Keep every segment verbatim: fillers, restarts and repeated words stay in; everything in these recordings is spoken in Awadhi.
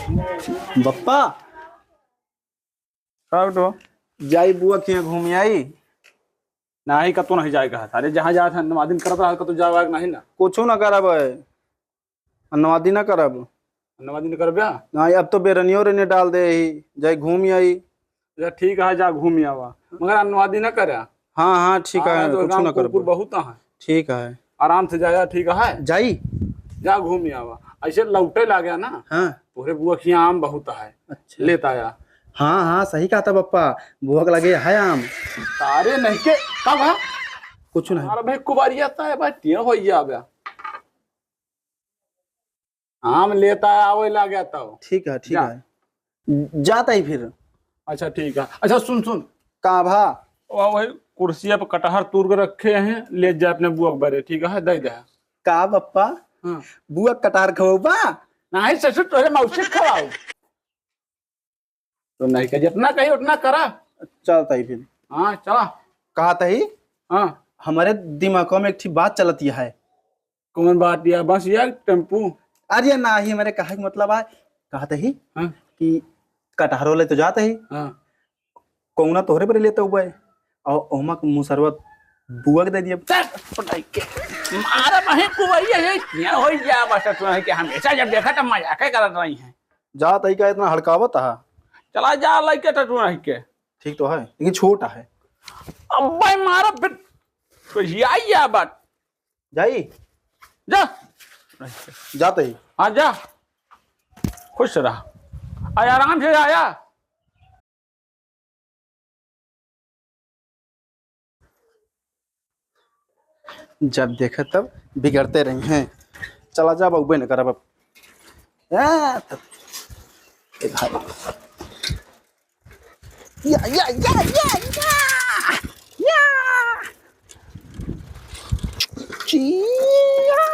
बप्पा, का बेटवा? जाई बुआ के यहाँ घूम आई। नाही, कतो नाही जाए कहा। अरे, जहाँ जात है, नवादिन करत रहा, कतो जाए वाए के नाही ना। कुछो ना करब है। नवादिन ना करब। नवादिन करबे? नाही, अब तो बेरनियो रेने डाल दे ही। जाई घूम आई। अच्छा, ठीक है, जा घूम आवा। मगर नवादिन ना करे। हाँ, हाँ, ठीक है, तो कुछो गाँव ना करब। कुकुर बहुत है। ठीक है। आराम से जाया, ठीक है? जाई? जा घूम आवा। ऐसे लौटे लागे ना, हाँ। तोहरे बुआ के यहाँ आम बहुत है। अच्छा। लेत आया। हाँ, हाँ, सही कहत बप्पा, बुआ के लगे है आम। अरे नहीं के, का बा? कुछ नहीं। अरे भाई, कुबारिया ता है भाई, टिया हो गया बे। आम लेत आया, आवे लागे तो। ठीक है, ठीक जा। है। जात ही फिर। अच्छा, ठीक है। अच्छा, सुन, सुन। का भा? वो वही कुर्सिया पर कटहर तूर के रखे हैं, ले जा अपने बुआ के बरे, ठीक है, दे दे। का बप्पा? हाँ। बुआ के कटहर खवबा? नाही ससुर, तोहरे मौसी खवाओ। तो नहीं कह, जितना कही उतना करा। चलत ही फिर। हाँ, चला। कहत ही? हाँ। हमरे दिमाग में एक ठी बात चलत है। कौन बात या? बस या टेम्पू? अरे नाही, हमरे कहे के मतलब है, कहत ही हाँ। कि कटहरो ले तो जात ही, हाँ। कौना तोहरे पर लेत हुए, और ओमा के मुसरवा बुआ के दे दिया। चल, पटाई के। मारा बहे कुवैया, ये क्या हो गया? बस तू है कि हमेशा जब देखा तब मजाक ही करत रही है। जात ही का इतना हड़कावत है? चला जा, लइके तो तू नहीं के। ठीक तो है, लेकिन छोटा है। अब्बे मारा फिर, तो यही या बात। जाई? जा। जात ही। हाँ, जा। खुश रहा। आय, आराम से आया। जब देखा तब बिगड़ते रही हैं। चला जा, बउबे न करब अब। या, तब, ए भाई। या, या, या, या, या, या। चिया।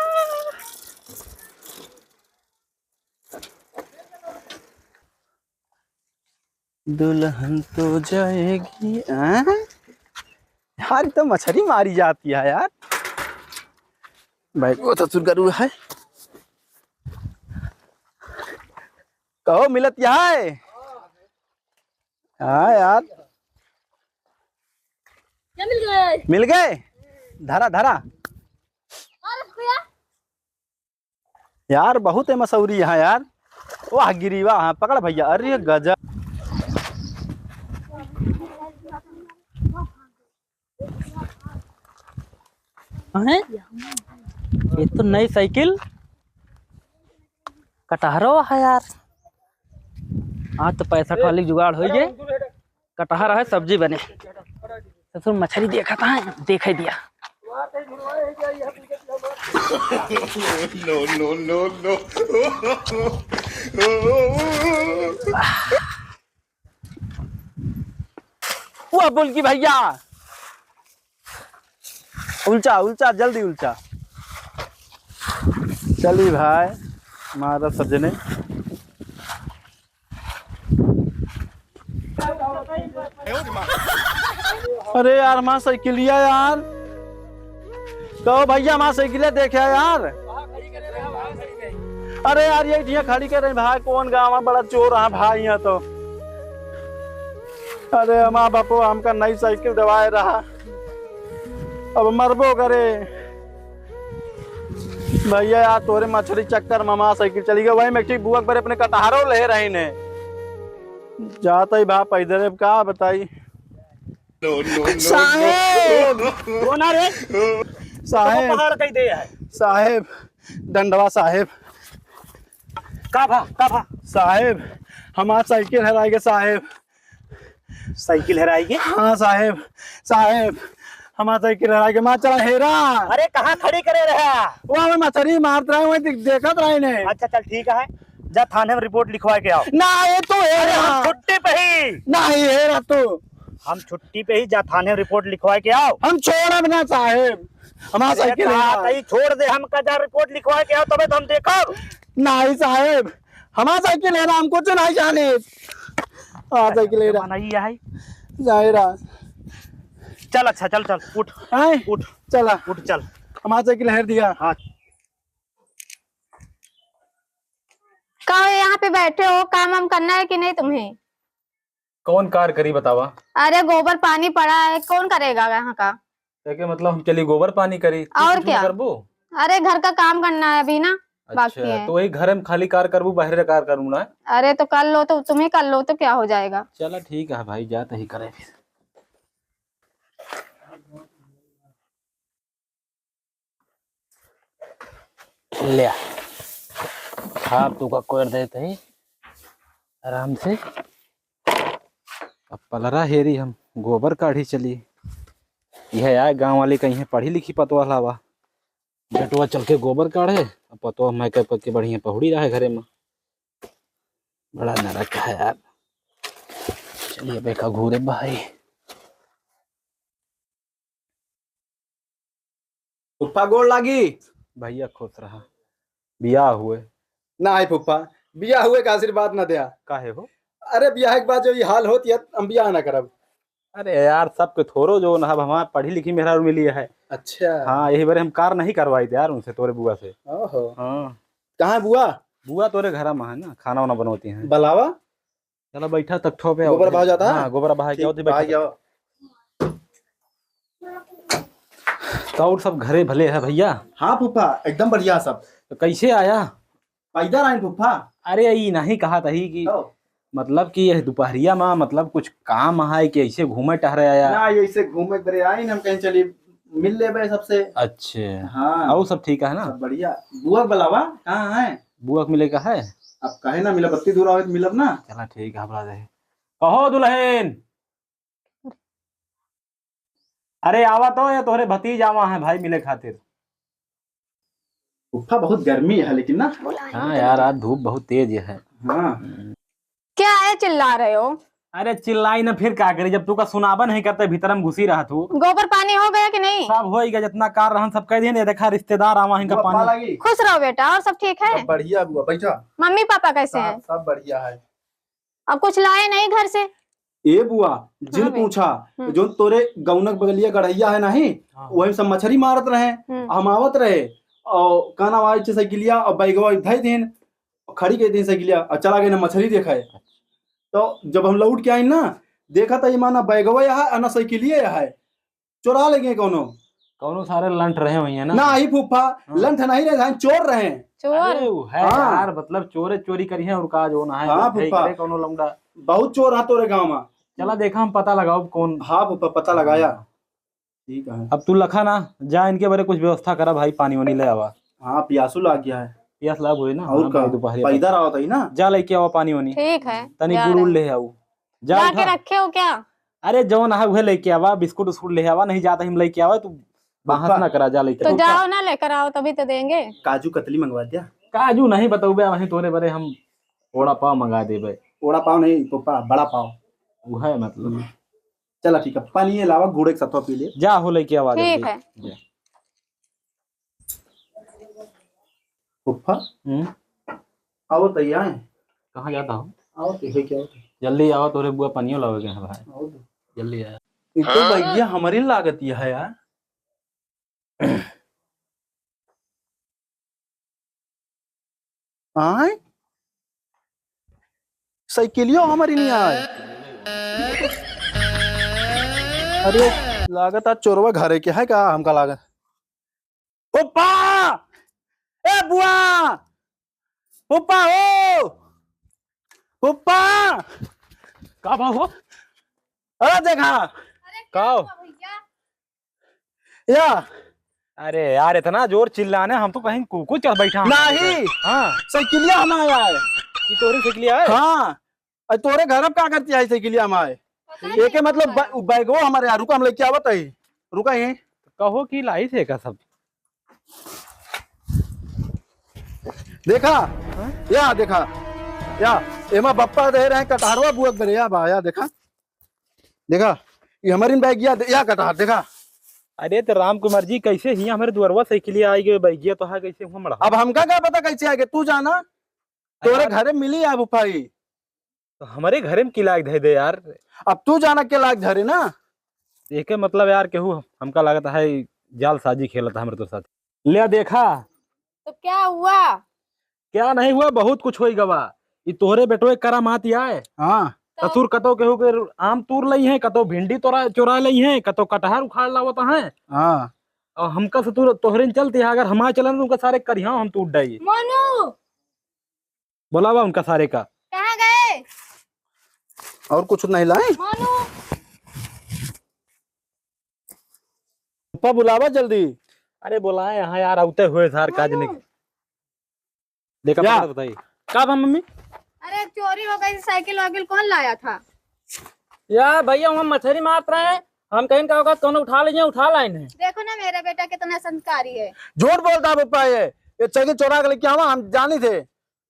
दुल्हन तो जाएगी, आ? यार, तो मछरी मारी जाती है यार। भाई, वो तो सुरगरू है। कहो, मिलत यहाँ है? हाँ यार। क्या मिल गए? मिल गए? धरा, धरा। और भैया? यार, बहुत है मसूरी यहाँ यार। वाह, गिरी वाह, हाँ, पकड़ भैया। अरे गजब। हैं? ये तो नई साइकिल कटहरो है यार। आज तो पैसा ठो वाली जुगाड़ होइगे। कटहर है, सब्जी बने। ससुर मछरी देखत है, देखे दिया। No, no, no, no। वाह, बोल की भैया। उलचा, उलचा, जल्दी उलचा। चली भाई, मारा सब जने। अरे यार, हमार साइकिलिया यार। कहो भैया, हमार साइकिलिया देखे यार। अरे यार, ये यहाँ खड़ी करे भाई, कौन गाँव है, बड़ा चोर है भाई यहाँ तो। अरे हमार बापो, हमका नई साइकिल देवाए रहा, अब मरबो करे। भैया यार, तोरे मछरी चक्कर में हमार साइकिल चली गई। वही में एक ठे बुआ के बरे अपने कटहरो ले रही ने। जात ही भा पैदल, अब का बताई। No, no, no, no। साहेब! कौन आ रे? साहेब। पहाड़ कहीं दे है। साहेब, डंडवा साहेब। का भा, का भा? साहेब, हमार साइकिल हेराइगे साहेब। साइकिल हेराइगे? हाँ साहेब, साहेब, हमार साइकिल हेराइगे, हमार चला हेरा। अरे कहाँ खड़ी करे रहा? वो हमें मछरी मारत रहे, वहीं देख-, देखत रहे ने। अच्छा चल ठीक है, जा थाने में रिपोर्ट लिखवा के आओ। ना, ये तो अरे हेरा। हम छुट्टी पे ही। नहीं हेरा तू। हम छुट्टी पे ही, जा थाने में रिपोर्ट लिखवा के आओ। हम छोड़ब ना साहेब, हमार अरे साइकिल कहा हेरा। कहीं छोड़ दे, हम का जा रिपोर्ट लिखवा के आओ, तबे तो हम देखब। नहीं साहेब, हमार साइकिल हेरा, हम कुछ नहीं जाने। हमार साइकिल हेरा। मनाई है। जाए रहा। चल अच्छा, चल, चल, उठ। हैं? उठ। चला। उठ, चल। हमार साइकिल हेर दिया। हाँ। का हो, यहाँ पे बैठे हो, काम वाम करना है कि नहीं तुम्हें? कौन कार करी बतावा? अरे, गोबर पानी पड़ा है, कौन करेगा यहाँ का? तो के मतलब हम चली गोबर पानी करी, तू और कुछ ना क्या? करबू? अरे, घर का काम करना है अभी ना, बाकी अच्छा, है। तो वही घर में खाली कार करबू, बाहर कार करूँ ना? अरे, तो कर लो, तो तुम्हें कर लो, तो क्या हो जाएगा? चला ठीक है भाई, जा तही करे फिर। ले आ। आप तो का कर देते ही आराम से। अब पलरा हेरी हम गोबर काढ़ी चली। यह आए गाँव वाली कहीं पढ़ी लिखी पतोह लावा। बेटवा चल के गोबर काढ़े, अब पतोह makeup करके बढ़िया पहुड़ी रहे घरे में। बड़ा नरक है यार। चलिए बेका घूरे बाहरी। फुफ्फा गोड़ लागी। भैया खुश रहा। बियाह हुए। ना है फुफ्फा, बियाह हुए का आशीर्वाद ना दिया। काहे हो? अरे बियाह के बाद जो ये हाल होती है, हम बियाह ना करब। अरे यार, सबके थोरो जो ना, अब हमार पढ़ी लिखी मेहरारू मिली है। अच्छा। हाँ, यही बारे हम कार नहीं करवाई थे यार उनसे, तोरे बुआ से। ओहो। हाँ। कहाँ है बुआ? बुआ तोरे घर में है ना, खाना वाना बनवती हैं। बलावा। चला बैठा तख्तो पे। गोबर बहा जाता है? हाँ, गोबर बहा के ठीक, आओ, तो बहा बैठा। जाओ। तो और सब घरे भले है भैया? हाँ फूफा, एकदम बढ़िया सब। तो कैसे आया? पैदल आइन फूफा। अरे, ई नहीं कहा तही कि तो? मतलब कि यह दोपहरिया में मतलब कुछ काम है कि ऐसे घूमे टहरे आया? ना, ऐसे घूमे बरे आइन, हम कहीं चली मिल लेबे सबसे। अच्छे। हाँ। और सब ठीक है ना? सब बढ़िया। बुआ बुलावा, कहाँ है? बुआ के मिले का है? अब काहे ना मिला, बत्ती दूर आवे तो मिलब ना। चला ठीक है, बुला दे। कहो दुल्हन। अरे आवा तो, ये तोहरे भतीज आवा है भाई मिले खातिर। फूफा बहुत गर्मी है लेकिन ना। हाँ यार, आज धूप बहुत तेज है। हाँ। क्या है, चिल्ला रहे हो? अरे चिल्लाई ना, फिर का करी, जब तू का सुनाबा नहीं करते, भीतर में घुसी रहा तू। गोबर पानी हो गया कि नहीं? सब हो गया, जितना कार रहन सब कह दिए। ये देखा रिश्तेदार आवा इनका पानी। खुश रहो बेटा, और सब ठीक है? सब बढ़िया बुआ, बैठा। मम्मी पापा कैसे हैं? सब बढ़िया है। अब कुछ लाए नहीं घर से? ए बुआ, जिन हाँ बे। पूछा, हम्म। जो तोरे गौनक बगलिया गढ़ैया है नहीं, हाँ। वही सब मछरी मारत रहे, हम्म। हम आवत रहे, और काना वाई छे साइकिलिया और बैगवा धई दिन, खड़ी के दिन साइकिलिया और चला गए ना मछरी देखा है। तो जब हम लौट के आई ना, देखा था ये माना बैगवा यहाँ है, ना साइकिलिया यहाँ है। चोरा ले गए कौनो। कौनो सारे लंठ रहे हुई है ना? ना, ही फूफा, हाँ। लंठ नहीं रहे, चोर रहे। चोर? अरे, वो है हाँ। यार, मतलब चोरे चोरी करी है और का जो ना है, हाँ, जो है फूफा। करे कौनो लौंडा। बहुत चोर है तोरे गाँव में। चला देखा, हम पता लगाओ कौन। हाँ फूफा, पता लगाया। हाँ। ठीक है। अब तू लखा ना, जा इनके बारे कुछ व्यवस्था करा भाई, पानी वानी ले आवा। हाँ, प्यासू लाग गया है। प्यास लाग हुई ना? और हाँ का? भाई, दोपहर पैदल आवत ही ना। जा लेके आवा पानी वानी। ठीक है, तनी जा गुड़ उड़ रहे। ले आऊ। जा जाके उठा। रखे हो क्या? अरे जौन है उहे लेके आवा, बिस्कुट उस्कुट ले आवा, नहीं जाता हम लेके आवा, तू बहस पप्पा, ना करा, जा लेके तो आवा। जाओ ना लेकर आओ, तभी तो देंगे। काजू कतली मंगवा दिया। काजू नहीं बतौबे, वहीं तोरे बरे हम ओड़ा पाव मंगा देबे। ओड़ा पाव नहीं पप्पा, बड़ा पाव। वो है मतलब। हम्म। चला ठीक है, पानी अलावा गुड़ एक सत्वा पी ले। जा हो लेके आवा ठीक जल्दी। है। जा। फुफ्फा, हम्म? आओ तैयार है। कहाँ जाता हो? आओ तो, है क्या? जल्दी आओ, तोरे बुआ पनियो लावे के है भाई। आओ तो। जल्दी आया। ये तो भैया हमारी लागत ही है यार। आय? साइकिलियो हमारी नहीं आए। अरे, लागत आज चोरवा घरे के है का, हमका लागत। फुप्पा! ए बुआ! फुप्पा हो! फुप्पा! का बा हो? अरे देखा। अरे का हो? क्या हुआ भैया? या। अरे यार, इतना जोर चिल्लाने, हम तो कहीं कुकुर चढ़ बैठा है। नहीं। हाँ। साइकिलिया हमारा है। ये तोरी साइकिलिया है? हाँ। अरे तोरे घर अब का करती है साइकिलिया हमारे? पता नहीं एके मतलब कहाँ ब-, बैगवा हमारे यहाँ, रुका हम लेके आवत है। रुका ये। कहो कि लाई से का सब। देखा? हाँ? या देखा। या, एमा बप्पा दे रहे हैं कटहरवा बुअत बरे, या बा, या देखा। देखा, ये हमारी बैग या, या कटहर, देखा। अरे तो राम कुमार जी, कैसे हियाँ हमारे दुअरवा साइकिलिया आई गए, बैगिया तो हा कैसे हुआ मड़ा। अब हमका का पता कैसे आ गए, तू जाना। तोरे अरे घरे मिली आबू पाई। तो हमारे घरे में की लाग धे दे यार। अब तू जाना के लाग धरे ना। एके मतलब यार केहू हमका लागत है जालसाजी खेलत है हमरे तो साथ। ले देखा। तो क्या हुआ? क्या नहीं हुआ, बहुत कुछ होई गवा। ई तोहरे बेटवे करामात आए। हाँ। ससुर कतो केहू के आम तूर लई हैं, कतो भिंडी तोरा चोरा लई हैं, कतो कटहर उखाड़ लावत हैं। हाँ। और हमका ससुर तोहरे न चलती है, अगर हमारे चलन तो उनका सारे करिया हम तूर डाई। मोनू। बोलावा उनका सारे का। कहाँ गए? और कुछ नहीं लाए? मोनू। पप्पा बुलावा जल्दी। अरे बुलाए यहाँ यार, आउते हुए सार काज मोनू। नहीं। देखा क्या? पकड़ बताई। का बा मम्मी? अरे चोरी हो गई, साइकिल वाइकिल कौन लाया था? या भैया, हम मछरी मारत रहे, हम कहीं का होगा, कौन उठा लीजिए, उठा लाइन है। देखो ना मेरा बेटा कितना संस्कारी है। झूठ बोलता है पप्पा, ये, ये साइकिल चोरा के लेके आवा, हम जानी थे।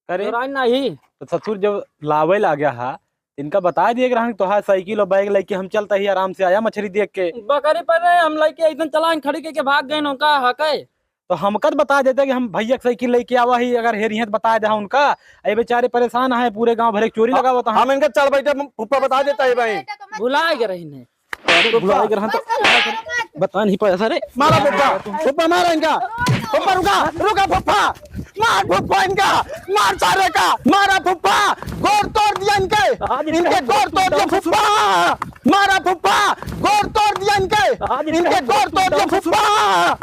अरे चोराई नहीं। तो ससुर जब लावे ला गया हा, इनका बता दिए कि रहन तोहार साइकिल और बैग लेके हम चलता ही आराम से आया मछरी देख के। बकरी पर रहे, हम लेके एकदम चलान खड़ी के, के भाग गए उनका हके। तो हमका तो बता देते कि हम भैया के साइकिल लेके आवा ही, अगर हेरी हैं तो बता दे उनका। ये बेचारे परेशान हैं, पूरे गांव भरे के चोरी लगावत हैं। हम इनका चल बैठे, फुप्पा बता देता है भाई। भुला गए रही ने। अरे फुप्पा। भुला गए रहन तो बस करो, मारो मत। बता नहीं पाया सर। मारा फुप्पा, फुप्पा मारा इनका। फुप्पा रुका, रुका फुप्पा। मार फुप्पा इनका, मार सारे का, मारा फुप्पा। गोड़ तोड़ दिया इनके, आज इनके इनका गोड़ तोड़ दिया फुप्पा। मारा फुप्पा, गोड़ तोड़ दिया इनके, आज इनका इनके गोड़ तोड़ दिया फुप्पा।